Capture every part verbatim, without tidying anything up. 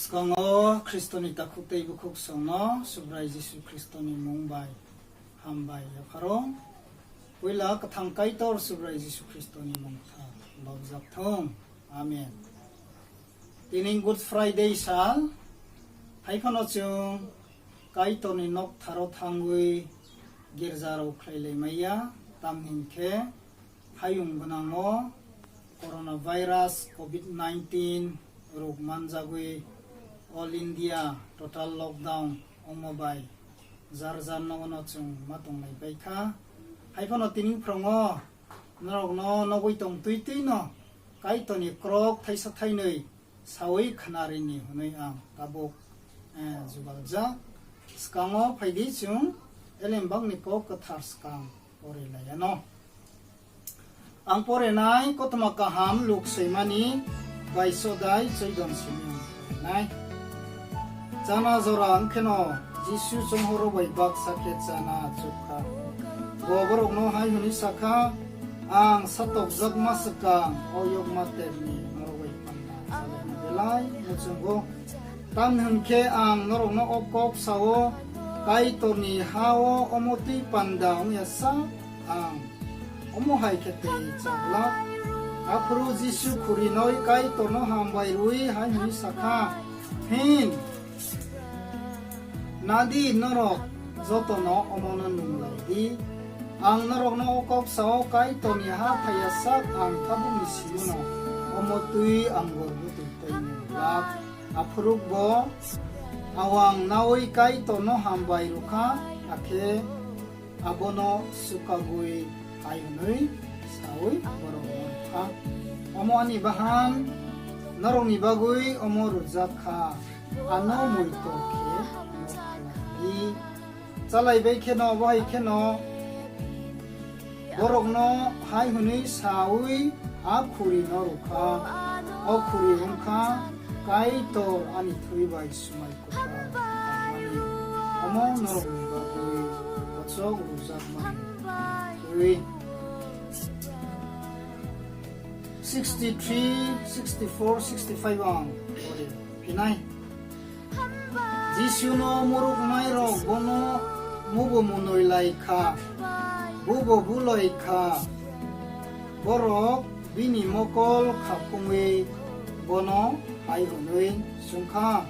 Swkango Khristoni takhuk tei bukhuk songno Subrai Jisu Khristoni mung bai hambai yapharo. Puila kwthang Kaitor Subrai Jisu Khristoni mung tha babjak thung. Amen. Tini Good Friday sal, hai phano chwng Kaitorni nok tharo thangwi girjaro khlai lai maya, tamni hwn khe hayung gwnango coronavirus covid nineteen rok manjagwi all India total lockdown wngma bai jar jar nogono chwng ma tonglai bai kha. Hai phano tini phwrango norokno nogwi tong twi twi no Kaitorni krok thaisa thainwi sawi khnarini hwnwi ang tabuk, eh, jubaljak. Swkango phaidi chwng Elembakni kok kwthar swkang pori laiano. Ang porenai kothoma kaham Luk soimani baiso dai choidon simi ang porenai. Chana jora wngkheno Jisu chonghoro bai baksa khe chana chukha. Bo borokno hai hwnwi sakha, "Ang satokjakma swkang o yokma terni norok bai panda chalaina belai muchungo. Tamni hwn khe ang norokno o kok sao, Kaitorni ha-o omo twi panda wngya sak ang omo hai khe tei chajlak." Aphuru Jisu khurinoi Kaitorno hambai rwui hai hwnwi sakha, "Phin nadi norok jotono omono nung lai di. Ang norokno o kok sao, Kaitorni ha phaiya sak ang tabukni simono omo twi ang gorbo twi tei nung glak." Aphuru bo awang naui Kaitorno hambai rwkha, hakhe abono sukagwi hai hwnwi saui borok mankha, "Omo ani bahan, norokni bagwi omo rwjak kha, ano muitor khe nok khlai di." Chalai bai kheno, bo hai kheno borokno hai hwnwi saui a khurino rwkha. O khuri wngkha Kaitor ani thwi bai swmai kwtal tangmani. Omo norokni bagwi kochok rwjakmani thwi. Sixty-three, sixty-four, sixty-five ang pore phinai. Jisuno muruknairok bono mubo munoi lai kha, bubo buloi kha. Borok bini mokol khaphungwi bono hai hwnwi swngkha,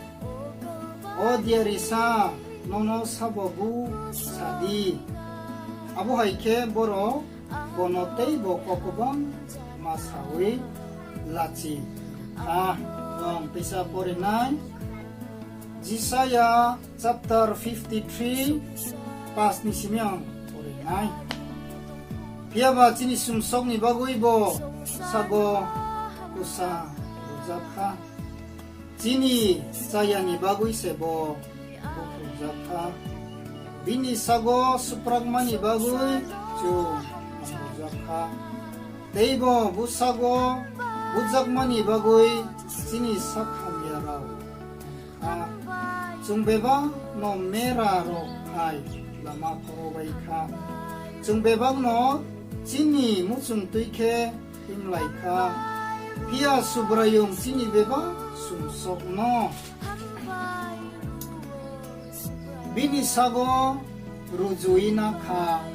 "O diyarisa, nono sabo bu sa di?" Abo hai khe borok bono teibo kok kwbang ma saui lachi kha. Tong teisa porinai Jisaya chapter fifty-three, pas ni simi ang porinai. Phiya ba chini sumsokni bagwi bo sago kusa rwjak kha. Chini chayani bagwi se bo bukhukjak kha. Bini sago suprakmani bagwi chwng hamrwjak kha. Teibo bwsago bujakmani bagwi chini sak hamyarok kha. Chwng bebakno mera rok hai lama khoro bai kha. Chwng bebakno chini muchung twi khe himlai kha. Phiya Subraiyung chini bebak sumsokno bini sago rujui na kha.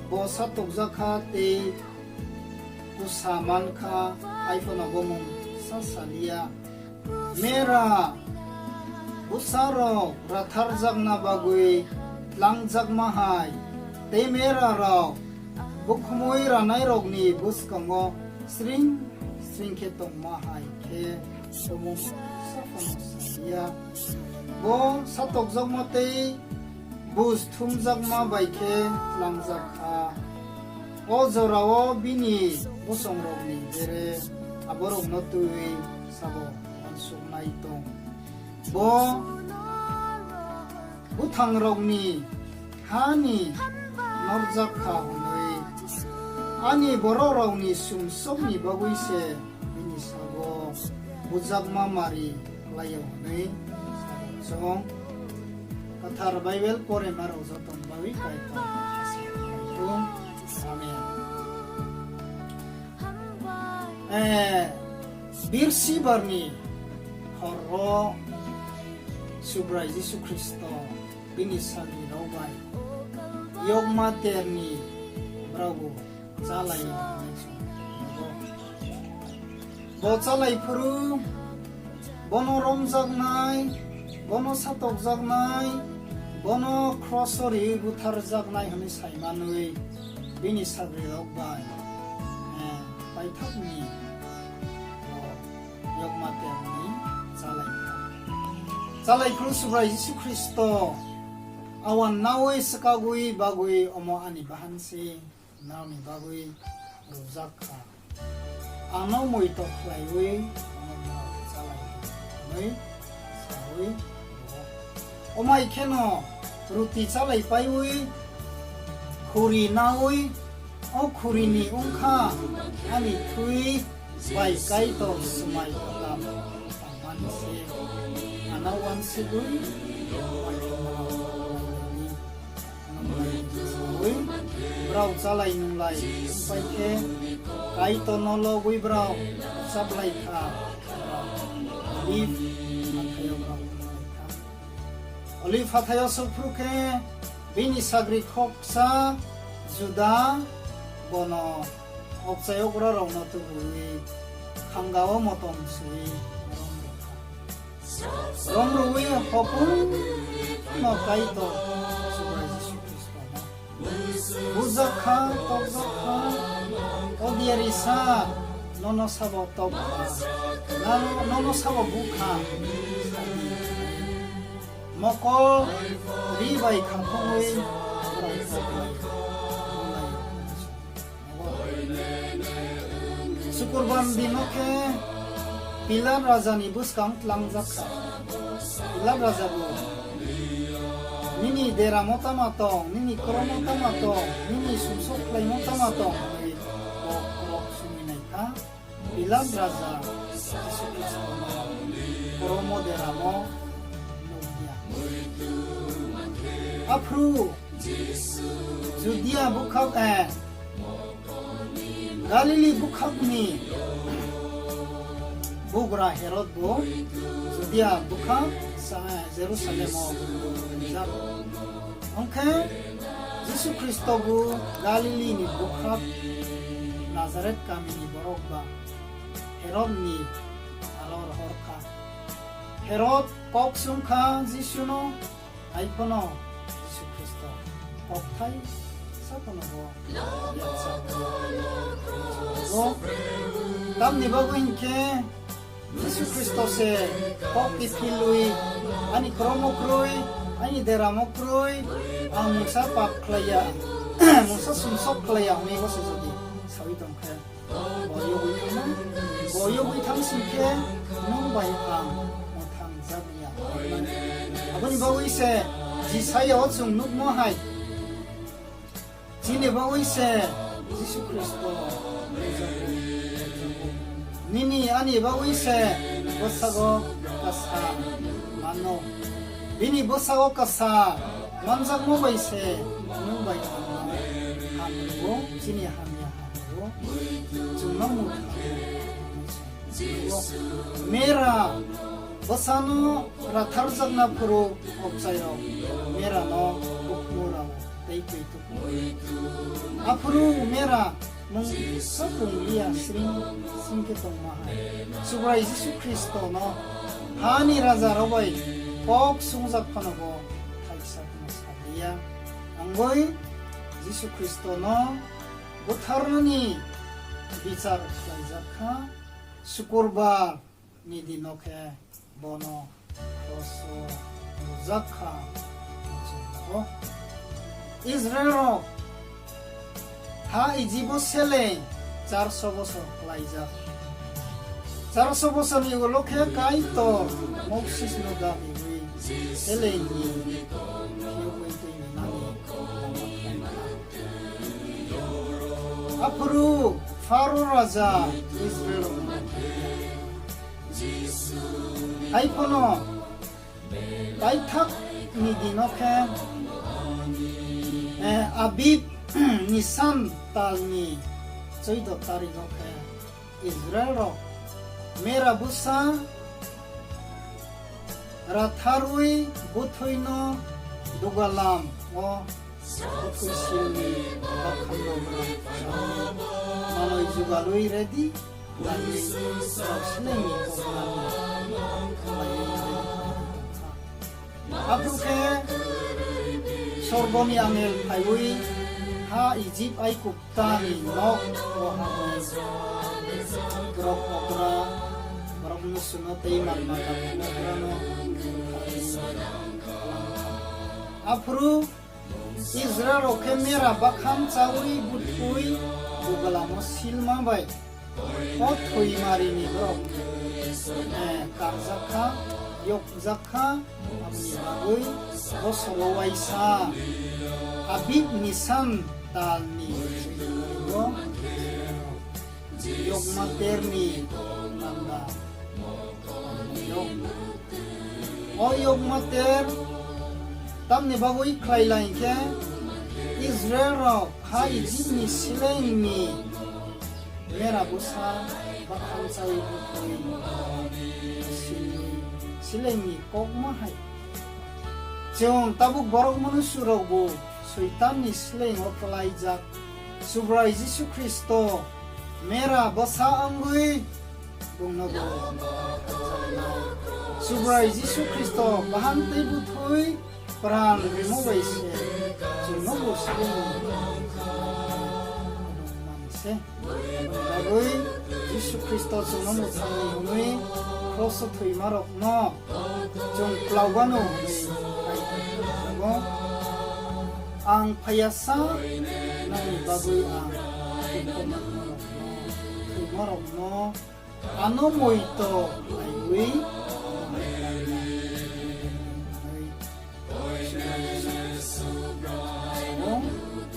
Bo satokjak kha tei kusa man kha, hai phano bo mung sa saliya. Mera bwsarok ratharjakna bagwi tlangjakma hai, tei merarok bukhumui ranairokni bwskango sring sring khe tongma hai khe omo saphano salia. Bo satokjakma tei buj thumjakma bai khe tlangjak kha. O jorao bini bosongrokni bere aborokno twiwi sabo uansuknai tong. Bo bwthangrokni hani norjak kha hwnwi ani borokrokni sumsokni bagwi se bini sago bujakma mari khlaio hwnwi sabo chwng. Kwthar Baibel poremarok jotoni bagwi Kaitor aswk khlai thung. Amen. Eh, Birsibarni horo Subrai Jisu Khristo bini sagrirok bai yokma terni borok bo chalaio hinwi chwng nugo. Bo chalai phuru bono romjaknai, bono satokjaknai, bono kroso riwi butharjaknai hwnwi sai manwi bini sagrirok bai, eh, paithakni bo yokma terni chalaikha. Chalai phuru Subrai Jisu Khristo awan naui swkagwi bagwi omo ani bahansi. Nangni bagwi rwjak kha. Ano muitok khlaiwi ano norok chalai hwnwi saui rwo. Omai kheno ruti chalai paiwi khuri naui o khurini wngkha ani thwi bai Kaitor swmai kwtal tangmani se ano uansugwi Wi, borok chalai nunglai wngpai khe, Kaitorno logwi borok chaplai kha. Olive hathaio borok wngpai kha. Olive hathaio sokphru khe, bini sagri khoksa Juda bono obchayokra rokno tubuwi khangao motom swi rom rwkha. Rom rwwi hopung no Kaitor Subrai Jisu Khristo no bujak kha, tokjak kha, o diari sa nono sabo tok kha, nono sabo bu kha. Mokol ri bai kha phungwi borok tok kha. Sukurban dino khe Pilat rajani bwskang tlangjak kha. Pilat raja bo, "Nini deramo tama tong, nini kromo tama tong, nini sumsok khlaimo tama tong?" hwnwi kok rok sumui nai kha. Pilat raja Jisu Khristono kromo deramo nukya. Aphuru Judia bwkhak, eh, Galili bwkhakni bugra Herod bo Judia bwkhak sa-, Jerusalem o rijak. Hwnkhe Jisu Khristo bo Galili ni bwkhak Nazaret kamini borok ba Herod ni alo rohor kha. Herod kok sung kha Jisu no, hai phano Jisu Khristo kokthai sa phano bo yaksa bo. Tamni bagwi hinkhe Jisu Khristo se kok kiphilwi, ani kromo kwrwi, ani deramo kwrwi, ang mungsa pap khlaiya, mungsa sumsok khlaiya hwnwi bo se jodi sawi tongkhe. Bo yogwi thangma, bo yogwi thang sing khe nwng bai ang mwthang jak ya. Aboni bagwi se Jisaya o chwng nukmo hai, chini bagwi se Jisu Khristo nini ani bagwi se bwsago kasa mano. Bini bwsago kasa manjakma bai se nwng bai ang hamrwo, chini hamya hamrwo. Chwngno mukha. Mera bwsano ratharjakna phuru obchairok merano bukmurao tei twi tubu. Aphuru mera mungsa tong liya sring sring khe tongma hai. Subrai Jisu Khristono hani rajarok bai kok sungjak phano bo thaisa phano sa liya. Angoi Jisu Khristono butharnani bichar khlaijak kha. Sukurbar ni dino khe bono kroso bujak kha. Israel rok ha Ijibo seleng charso bosor klaijak. Charso bosorni ulo khe Kaitor Moses no dabiwi selengni phiyogwi twi nani lama khlaikha. Aphuru Pharo raja Israel rokno hai phano paithak ni dino khe, eh, Abib Nisan tal ni choido tarik o khe Israel rok mera bwsa Ratharwi bwthwino dugalam o bwthwi silni bakhamno manwi jugalwi redi. Aphuru khe sorgoni angel phaiwi ha Ijip Aikuptani nok o habwi borok okra, borok musuno tei mal mata okra no aphuru Israel rok khe mera bakham chaui bwthwi dugalamo silma bai o thwimarini borok, eh, karjak kha, yokjak kha, aboni bagwi bosoro waisa Abib Nisan talni yokma terni tanda. O yokma ter tamni bagwi khlai lai khe Israel rok ha Ijipni selengni mera bwsa bakham chaui bwthwi silni selengni kokma hai. Chwng tabuk borok mwnwi surokbo Soitanni selengo kwlaijak. Subrai Jisu Khristo mera bwsa wngwi bongno bo Subrai Jisu Khristo bahan tei bwthwi pran rimo bai se chwngno bo sibung mani se. Bagwi Jisu Khristo chwngno mwthangwi hwnwi kroso thwimarokno chwng klaubano hwnwi kaitor. Ang phaiya sa nangni bagwi ang thwimarokno, thwimarokno ano moito laiwi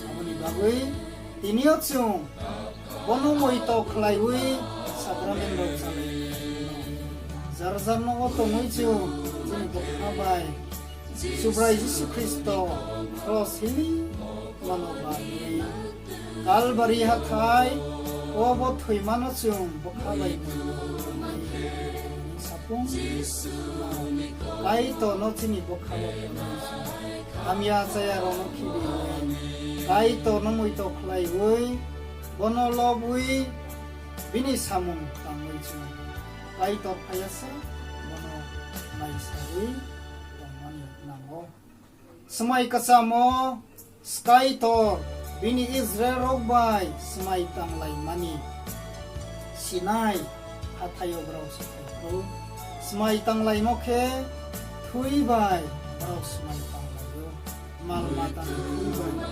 aboni bagwi tinio chwng bono moito khlaiwi sakramen rok chanai. Jar jar nogo tongwi chwng chini bwkha bai Subrai Jisu Khristo kros hili mano bagwi Kalbari hathai o bo thwimano chwng bwkha bai sapung Kaitorno chini bwkha bai hamya chaya rokno khibiwi Kaitorno moito khlaiwi bono lobwi bini samung tangwi chwng Kaitor phaiya sa bono naisawi tongmani nango. Swmai kwchamo Kaitor bini Israel rok bai swmai tanglaimani Sinai hathaio borok swphaikhu. Swmai tanglaimo khe thwi bai borok swmai tanglaio, mal matani thwi bai.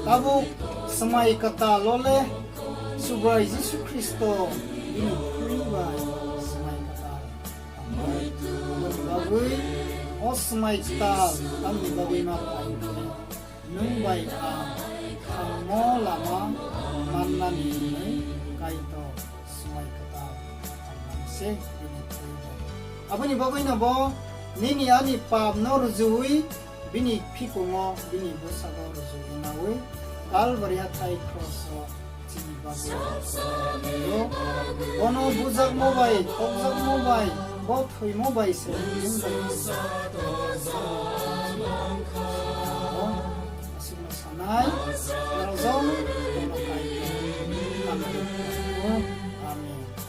Tabuk swmai kwtal o le Subrai Jisu Khristo bini thwi bai swmai kwtal. Bagwi o swmai kwtal tamni bagwi ma phai khe nwng bai ang thangmo lama mannani hwnwi Kaitor swmai kwtal tangmani se bini thwi bai. Aboni bagwino bo nini ani papno rwjui bini phikungo bini bwskango rwjui naui Kalbari hathai kroso chini bagwi. Bono bujakmo bai, tokjakmo bai, bo thwimo bai se. Aswkno sanai, norok jong bono khai.